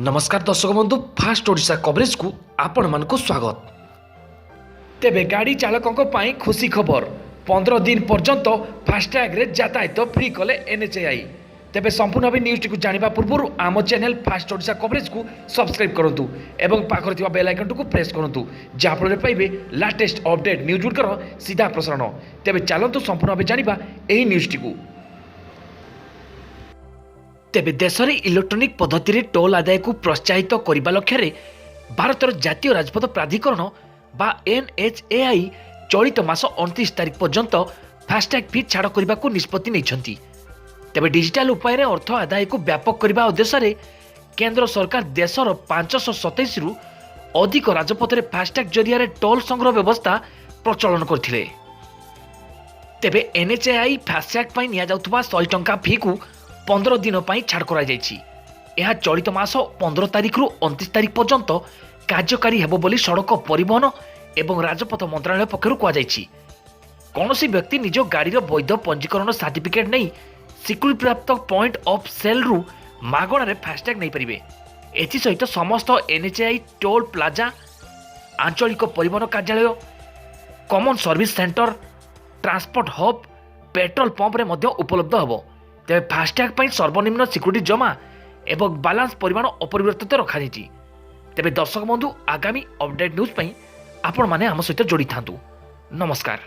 ନମସ୍କାର ଦର୍ଶକ ବନ୍ଧୁ, ଫାଷ୍ଟ ଓଡ଼ିଶା କଭରେଜକୁ ଆପଣମାନଙ୍କୁ ସ୍ୱାଗତ। ତେବେ ଗାଡ଼ି ଚାଳକଙ୍କ ପାଇଁ ଖୁସି ଖବର। 15 ଦିନ ପର୍ଯ୍ୟନ୍ତ ଫାସ୍ଟ୍ୟାଗ୍ରେ ଯାତାୟାତ ଫ୍ରି କଲେ ଏନ୍ଏଚ୍ଏଆଇ। ତେବେ ସମ୍ପୂର୍ଣ୍ଣ ଭାବେ ନ୍ୟୁଜ୍ଟିକୁ ଜାଣିବା ପୂର୍ବରୁ ଆମ ଚ୍ୟାନେଲ୍ ଫାଷ୍ଟ ଓଡ଼ିଶା କଭରେଜକୁ ସବସ୍କ୍ରାଇବ୍ କରନ୍ତୁ ଏବଂ ପାଖରେ ଥିବା ବେଲ୍ ଆଇକନ୍ଟିକୁ ପ୍ରେସ୍ କରନ୍ତୁ, ଯାହାଫଳରେ ପାଇବେ ଲାଟେଷ୍ଟ ଅପଡେଟ୍ ନ୍ୟୁଜ୍ ଗୁଡ଼ିକର ସିଧା ପ୍ରସାରଣ। ତେବେ ଚାଲନ୍ତୁ, ସମ୍ପୂର୍ଣ୍ଣ ଭାବେ ଜାଣିବା ଏହି ନ୍ୟୁଜ୍ଟିକୁ। ତେବେ ଦେଶରେ ଇଲେକ୍ଟ୍ରୋନିକ୍ ପଦ୍ଧତିରେ ଟୋଲ୍ ଆଦାୟକୁ ପ୍ରୋତ୍ସାହିତ କରିବା ଲକ୍ଷ୍ୟରେ ଭାରତର ଜାତୀୟ ରାଜପଥ ପ୍ରାଧିକରଣ ବା ଏନ୍ଏଚ୍ଏଆଇ ଚଳିତ ମାସ 29 ତାରିଖ ପର୍ଯ୍ୟନ୍ତ ଫାସ୍ଟ୍ୟାଗ୍ ଫି ଛାଡ଼ କରିବାକୁ ନିଷ୍ପତ୍ତି ନେଇଛନ୍ତି। ତେବେ ଡିଜିଟାଲ ଉପାୟରେ ଅର୍ଥ ଆଦାୟକୁ ବ୍ୟାପକ କରିବା ଉଦ୍ଦେଶ୍ୟରେ କେନ୍ଦ୍ର ସରକାର ଦେଶର 527ରୁ ଅଧିକ ରାଜପଥରେ ଫାସ୍ଟ୍ୟାଗ୍ ଜରିଆରେ ଟୋଲ୍ ସଂଗ୍ରହ ବ୍ୟବସ୍ଥା ପ୍ରଚଳନ କରିଥିଲେ। ତେବେ ଏନ୍ଏଚ୍ଏଆଇ ଫାସ୍ଟ୍ୟାଗ୍ ପାଇଁ ନିଆଯାଉଥିବା 100 ଟଙ୍କା ଫିକୁ 15 ଦିନ ପାଇଁ ଛାଡ଼ କରାଯାଇଛି। ଏହା ଚଳିତ ମାସ 15 ତାରିଖରୁ 29 ତାରିଖ ପର୍ଯ୍ୟନ୍ତ କାର୍ଯ୍ୟକାରୀ ହେବ ବୋଲି ସଡ଼କ ପରିବହନ ଏବଂ ରାଜପଥ ମନ୍ତ୍ରଣାଳୟ ପକ୍ଷରୁ କୁହାଯାଇଛି। କୌଣସି ବ୍ୟକ୍ତି ନିଜ ଗାଡ଼ିର ବୈଧ ପଞ୍ଜୀକରଣ ସାର୍ଟିଫିକେଟ୍ ନେଇ ସ୍ୱୀକୃତିପ୍ରାପ୍ତ ପଏଣ୍ଟ ଅଫ୍ ସେଲ୍ରୁ ମାଗଣାରେ ଫାସ୍ଟ୍ୟାଗ୍ ନେଇପାରିବେ। ଏଥିସହିତ ସମସ୍ତ ଏନ୍ଏଚ୍ଏଆଇ ଟୋଲ୍ ପ୍ଲାଜା, ଆଞ୍ଚଳିକ ପରିବହନ କାର୍ଯ୍ୟାଳୟ, common service centre, transport hub, petrol ପମ୍ପରେ ମଧ୍ୟ ଉପଲବ୍ଧ ହେବ। ତେବେ ଫାସ୍ଟ୍ୟାଗ୍ ପାଇଁ ସର୍ବନିମ୍ନ ସିକ୍ୟୁରିଟି ଜମା ଏବଂ ବାଲାନ୍ସ ପରିମାଣ ଅପରିବର୍ତ୍ତିତ ରଖାଯାଇଛି। ତେବେ ଦର୍ଶକ ବନ୍ଧୁ, ଆଗାମୀ ଅପଡେଟ୍ ନ୍ୟୁଜ୍ ପାଇଁ ଆପଣମାନେ ଆମ ସହିତ ଯୋଡ଼ିଥାନ୍ତୁ। ନମସ୍କାର।